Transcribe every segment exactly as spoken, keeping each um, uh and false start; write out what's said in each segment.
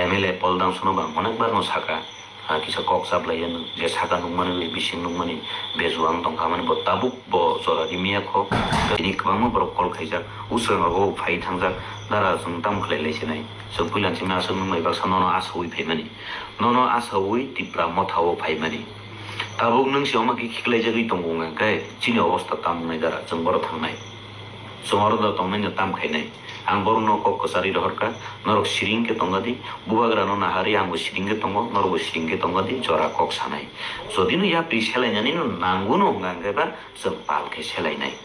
M L A Paul Dangsono bo ang onek bar no saka, ah, kisa kok chaplai ya nung, je saka nukmani, bising nukmani, bejuang tongkha mani bo tabuk bo jora rimya kho. Tini kwbangma borok call khaijak, usrang rogo phai thangjak, dara chwng tamo khlai lai sinai. Chwng puila chini aswk nung bai baksa nono asaui phaimani. Nono asaui Tipra Motha o phaimani. Tabuk nung si oma khe khiklai jagwi tongo wngkha khe chini obosta tamo wngnai dara, chwng boro thangnai. Chwng oro da tongnai no tam khainai. Ang borokno kok kwcharwi rohorkha, norok siring khe tongga di, bubagrano naharwi angbo siring khe tongo, norokbo siring khe tongga di, jora kok sanai. Jodi no yapri selainani no nango no hwnka hwnkhe ba chwng pal khe selainai.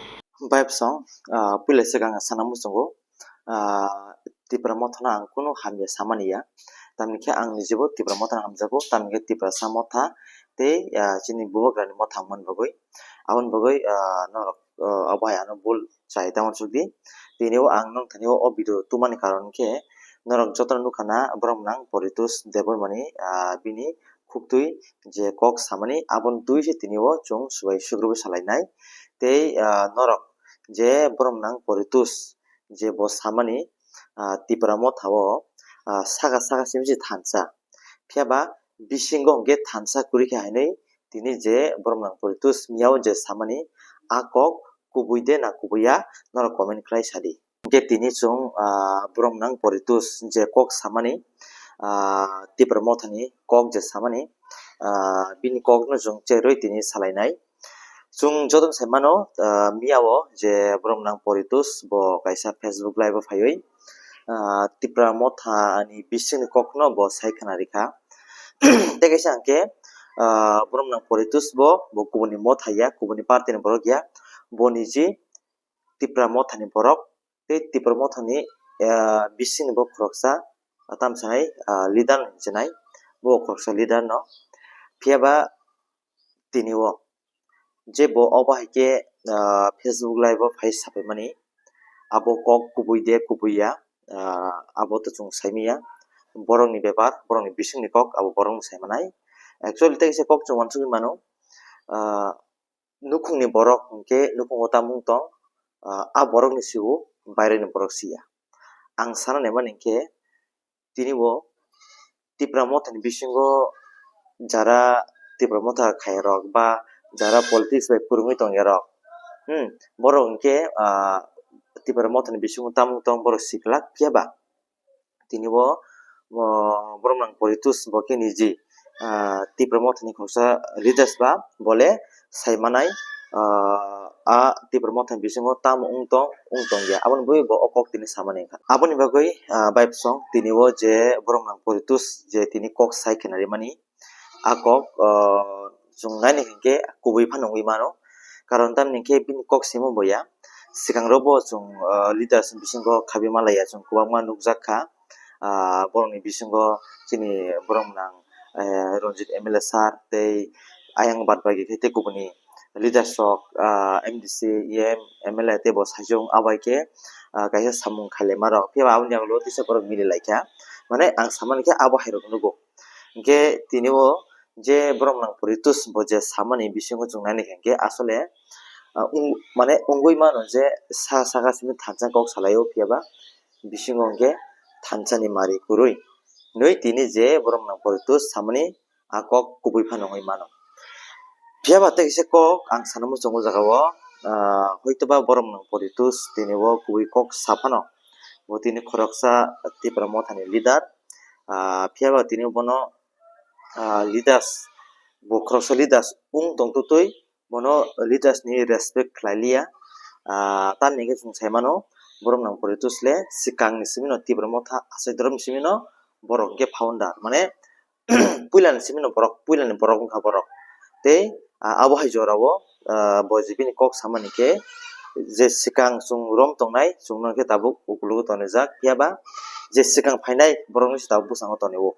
Bai bwsong, ah, puila swkang ang sana muchungo, ah, Tipra Mothano ang kunu hamya samani ya. Tamni khe ang nijibo Tipra Mothano hamjago, tamni khe Tiprasa Motha tei, ah, chini bubagrani motha wngmani bagwi. Aboni bagwi, ah, norok, ah, obo hai ano bul chai tamo sukdi. Tini o ang nong thani o video tumani karon khe norok jotono nukha na borok nang Poritos Debbarmani, ah, bini khuktwi je kok samani aboni twi se tini o chwng subai sugrubwi salainai. Tei, ah, norok je borok nang Poritos je bo samani, ah, Tipra Motha o, ah, saka saka simi se thansa. Phiya ba bisingo hwnkhe thansa kwrwi khe hainwi tini je borok nang Poritos miya o je samani a kok kubui de na kubui ya norok comment khlai sadi. Hwnkhe tini chwng, ah, borok nang Poritos je kok samani, ah, Tipra Mothani kok je samani, ah, bini kokno chwng cherwi tini salainai. Chwng jotono sai mano, ah, miya o je borok nang Poritos bo kaisa Facebook live o phaiwi, ah, Tipra Motha ni bisingni kokno bo sai khna rikha. Tei kaisa hwnkhe, ah, borok nang Poritos bo, bo kubuni motha ya, kubuni party ni borok ya, bo niji Tipra Mothani borok, tei Tipra Mothani, ah, bisingni bo khoroksa, ah, tamo sanai, ah, leader no hinwi sanai, bo khoroksa leader no. Phiya ba tini o je bo obo hai khe, ah, Facebook live o phai sapai mani, abo kok kubui de kubui ya, ah, abo to chwng sai manya, borokni bepar, borokni bisingni kok abo borokno sai manai. Actually tei kisa kok chwng uansugwi mano, ah, nukhungni borok hwnkhe nukhugo tamung tong, ah, a borokni sibo baireni borok siya. Ang sana naimani hwnkhe tini bo Tipra Mothani bisingo jara Tipra Motha khairok ba jara politics bai phwrwngwi tongyarok, hmm, borok hwnkhe, ah, Tipra Mothani bisingo tamung tong borok siklak phiya ba tini bo, o, borok nang Poritos bo khe niji, ah, Tipra Mothani khoroksa leaders ba bole sai manai, ah, a Tipra Mothani bisingo tamo wng tong, wng tong ya. Aboni bagwi bo o kok tini samani wngkha. Aboni bagwi, ah, bai bwsong tini o je borok nang Poritos je tini kok sai khna rimani, a kok, ah, chwng naina hinkhe kubui phano wngwi mano. Karon tamni hinkhe bini kok simo bo ya. Swkang ro bo chwng, ah, leaders ni bisingo khabi malaiya chwng kwbangma nukjak kha. Ah, borokni bisingo chini borok nang, eh, Ranjit M L A sir tei ayang bad bagi khe tei kubuni leaders rok, ah, M D C, E M, M L A tei bo sajwng abai khe, ah, kaisa samung khailai ma rok. Phiya ba aboni yagulo tisa borok mili lai kha. Mane ang samani khe abo hai rok nugo. Hinkhe tini o je borok nang Poritos bo je samani bisingo chwng naina hinkhe asole, ah, wng-, mane wngwi mano je sa saka simi thansa kok salai o phiya ba bisingo hinkhe thansa ni mari kwrwi. Hinwi tini je borok nang Poritos samani a kok kubui phano wngwi mano. Phiya ba tei kisa kok ang sana muchungo jaga o, ah, hoito ba borok nang Poritos tini o kubui kok sa phano. Bo tini khoroksa Tipra Mothani leader. Ah, phiya ba tini bono, ah, leaders, bo khoroksa leaders wng tong twtwi bono leaders ni respect khlai liya. Ah, tamni hwnkhe chwng sai mano, borok nang Poritos le swkang ni simi no Tipra Motha achai doro ni simi no borok hwnkhe founder, mane puila ni simi no borok, puila ni borok wngkha borok. Tei, ah, abo hai jora o, ah, bo je bini kok samani khe je swkang chwng rom tongnai, chwng no khe tabuk ukologo tonijak, phiya ba je swkang phainai borok no se tabuk bwskango tonio.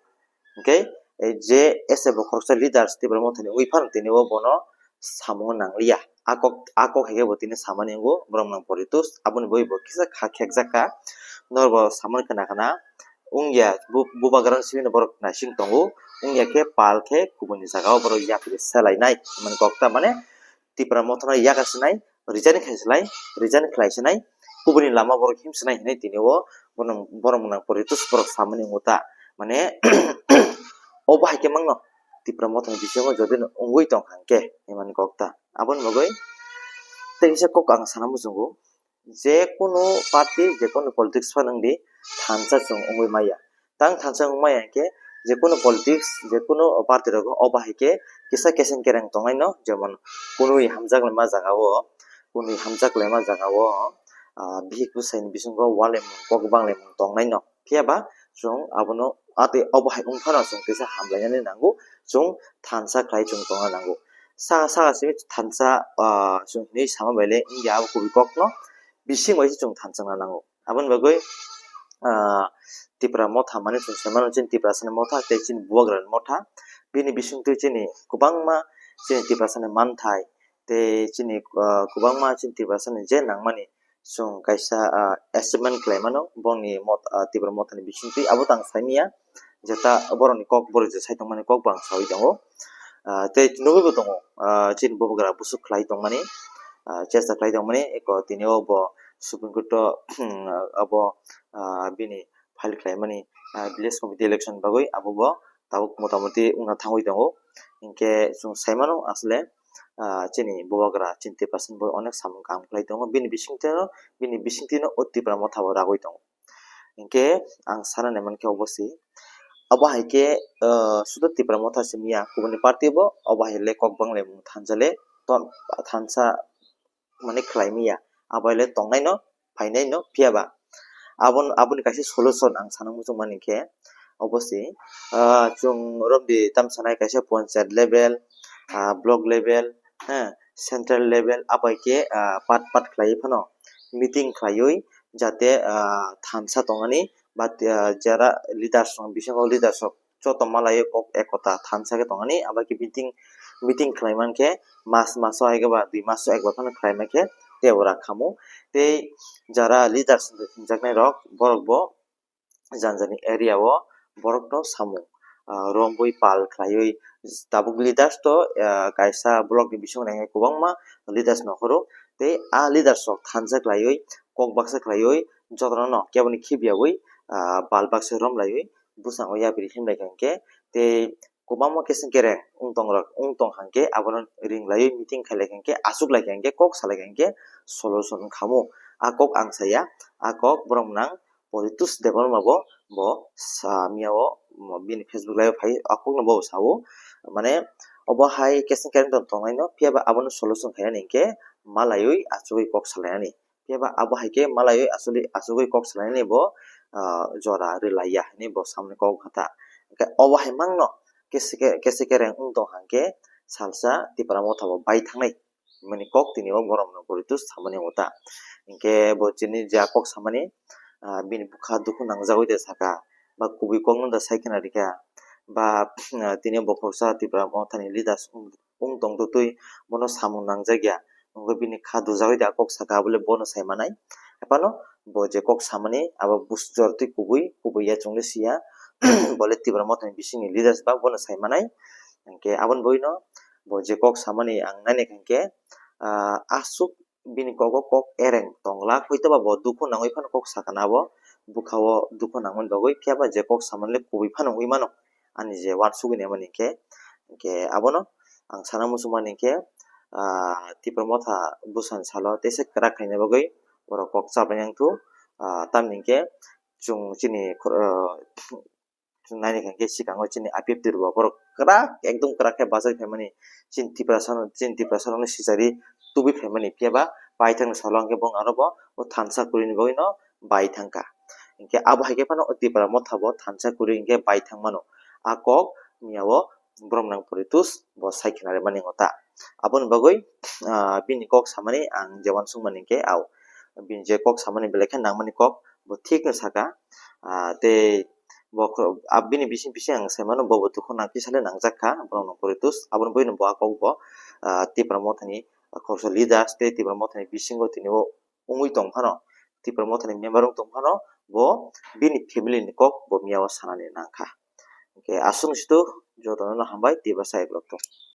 Hinkhe, eh, je ese bo khoroksa leaders Tipra Mothani wngwi phano tini o bono samung nang liya. A kok, a kok hai khe bo tini samani wngo, borok nang Poritos, aboni bagwi bo kisa kha khekjak kha. Norok bo samani khna khna wngya, bu-, bubagra simi no borok naising tongo, wngya khe pal khe kubuni jaga o borok yapri selainai hwnmani kok ta mane Tipra Mothano yakarsinai, resign khai sinai, resign khlai sinai, kubuni lama borok him sinai hinwi tini o borok nang Poritos borok samani wngo ta. Mane obo hai khe mangno Tipra Mothani bisingo jodi no wngwi tong hang khe himani kok ta. Aboni bagwi tei kisa kok ang sana muchungo, je kunu party, je kunu politics phano wngdi, thansa chwng wngwi maya. Tang thansa wngwi maya hwnkhe je kunu politics, je kunu party rogo obo hai khe kisa keseng kereng tongnaino, jemon kunui hamjak laima jagao, kunui hamjak laima jagao, ah, bihik bwsaini bisingo wal emung kok bang lemung tongnaino. Phiya ba chwng abono atwi obo hai wng phano chwng kisa hamlainani nango, chwng thansa khlai chwng tongna nango. Saka saka simi thansa, ah, chwng hinwi sama bai le wngya abo kubui kokno, bising bai se chwng thansa wngna nango. Aboni bagwi, ah, Tipra Motha mane chwng sai mano chini Tiprasani Motha tei chini Bubagrani Motha. Bini bisingtwi chini kwbangma chini Tiprasani manthai tei chini, ah, kwbangma chini Tiprasani je nangmani chwng kaisa, ah, achievement khlai mano bongni mot-, ah, Tipra Mothani bisingtwi. Abo tang sai manya, jeta borokni kok, borok je sai tongmani kok bo ang saui tongo. Ah, tei nugui bo tongo, ah, chini Bubagra busuk khlai tongmani, ah, chesta khlai tongmani, eko tini o bo Supreme Court o, abo, ah, bini file khlaimani, ah, village committee election bagwi abo bo tabuk motamoti wngna thangwi tongo. Hinkhe chwng sai mano asle, ah, chini Bubagra chini Tiprasani bo onek samung kaham khlai tongo. Bini bisingtwi no, bini bisingtwi no o Tipra Motha bo ragwi tongo. Hinkhe ang sana nai mankhe obo se, abo hai khe, ah, sudo Tipra Motha se manya, kubuni party bo obo hai le kok bang le mung thansa le, ton-, thansa mane khlai manya, abo hai le tongnai no, phainai no, phiya ba abon-, aboni kaisa solution ang sana muchung mani khe obo se, ah, chwng romdi tam sanai kaisa panchayat level, ah, block level, ha, central level, abo hai khe, ah, part part khlaiwi phano meeting khlaiwi jate, ah, thansa tongmani ba, ah, jara leaders rok, bisingo leaders rok joto malaiwi kok ekota thansa khe tongmani, abo khe meeting, meeting khlai mankhe mas maso hai khe ba dui maso ekbar phano khlai mankhe tei ora khamu. Tei jara leaders hinjaknai rok borok bo jani jani area o borok no samung, ah, romwi pal khlaiwi tabuk leaders to, ah, kaisa block ni bisingo nai kwbangma leaders nokhoro tei a leaders rok thansa khlaiwi kok baksa khlaiwi jotono no kebo ni khibiyawi, ah, pal baksa romlaiwi bwskango yapri himlai kha hinkhe tei kwbangma keseng kereng wng tong rok, wng tong hang khe abono ring laiwi meeting khai lai kha hinkhe, achuk lai kha hinkhe, kok sa lai kha hinkhe solution wng khamu. A kok ang saya, a kok borok mwnang Poritus Debbarma bo, bo sa miyao, bini Facebook live o phai, a kokno bo sao. Mane obo hai keseng kereng tong tongnai no, phiya ba abono solution khainani hinkhe malaiwi achugwi kok salainani. Phiya ba abo hai khe malaiwi achugwi, achugwi kok salainani bo, ah, jora rwlaiya hinwi bo samani kok kha ta. Hinkhe obo hai mangno kese ke-, kese kereng wng tong hang khe salsa Tipra Motha bo bai thangnai. Mani kok tini o borok no poritus samani ota. Hinkhe bo chini ja kok samani, ah, bini bwkha dukhu nangjagwi de saka. Ba kubui kok no da sai khna rikha. Ba, ah, tini o bokhoroksa Tipra Mothani leaders wng, wng tong twi bono samung nangjak ya. Wngwi bini kha dujagwi de a kok saka, abole bono sai manai. Haphano bo je kok samani abo bus jor twi kubui, kubui ya chwngno siya. Bole Tipra Mothani bisingni leaders ba bono sai manai. Hinkhe aboni bagwino bo je kok samani ang naina hinkhe, ah, aswk bini kogo kok ereng tongla, hoitoba bo dukhu nangwi phano kok sakha na abo, bwkha-o dukhu nangmani bagwi, phiya ba je kok samani le kubui phano wngwi mano, ani je uansugwi naimani hinkhe. Hinkhe abono ang sana muchungmani hinkhe, ah, Tipra Motha bwsani salo teisa kwrak khaina bagwi borok kok chabai nang thu, ah, tamni hinkhe chwng chini khor-, ah, Chwng naina khe, hwnkhe swkango chini I P F T rok borok kwrak, ekdom kwrak khe bachai phaimani, chini Tiprasa, chini Tiprasa rokno sichari tubui phaimani, phiya ba paithakni salo hwnkhe bo aro bo o thansa kwrwini bagwino bai thangkha. Hinkhe abo hai khe phano o Tipra Motha bo thansa kwrwi hinkhe bai thangmano. A kok miyao borok nang poritus bo sai khna rwmani ota. Aboni bagwi, ah, bini kok samani ang je uansukmani hinkhe ao. Bini je kok samani belai khe nangmani kok bo thikno saka. Ah, tei bo kho-, ah, bini bising bising ang sai mano, bo bo dukhu nang kisa le nangjak kha, borok no poritus. Aboni bagwino bo a kok bo, ah, Tipra Mothani khoroksa leaders tei Tipra Mothani bisingo tini o wngwi tong phano, Tipra Mothani member wng tong phano, bo bini family ni kok bo miyao sanani nang kha. Hinkhe aswk se to, jotono no hambai, Tiprasa borok tong.